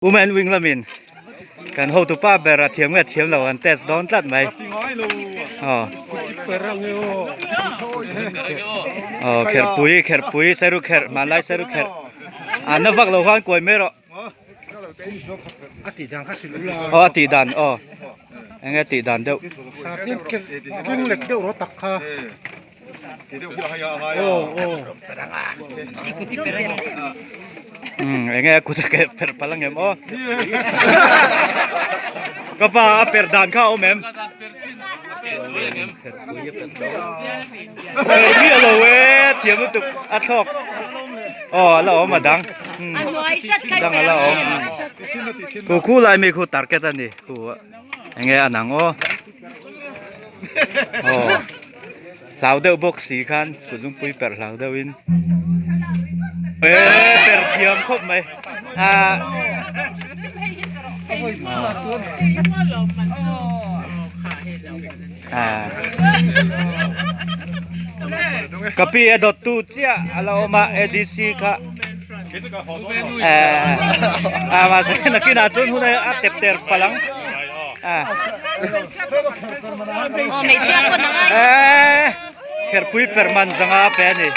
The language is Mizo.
Women wing lamin kan hotupa ber a thiam nge thiam lo an test dawn tlat mai. Aw. Aw kherpui kherpui sairu kherh hmanlai sairu kherh a na vak lo khan kuai mai rawh. Aw a tih dan aw eng nge tih dan deuh. Eng nge a kut a keh per palh ang em aw. Ka pa a per dan kha a awm em? Miah lo e thiam lutuk a thlawk. Aw a la awm a dang. Dang a la awm. Khu khu lai mi khu target a ni khu eng nge a nang aw. Aw hlau deuh bawk si khan kut zungpui perh hlau deuh in eee perh thiam khawp mai ah ah ka pi a dawt tu chiah a la awm a adc kha eh ah mahse nakinah chuan hun a tep ter palh ang. Kherpui perh man zanga pe a ni.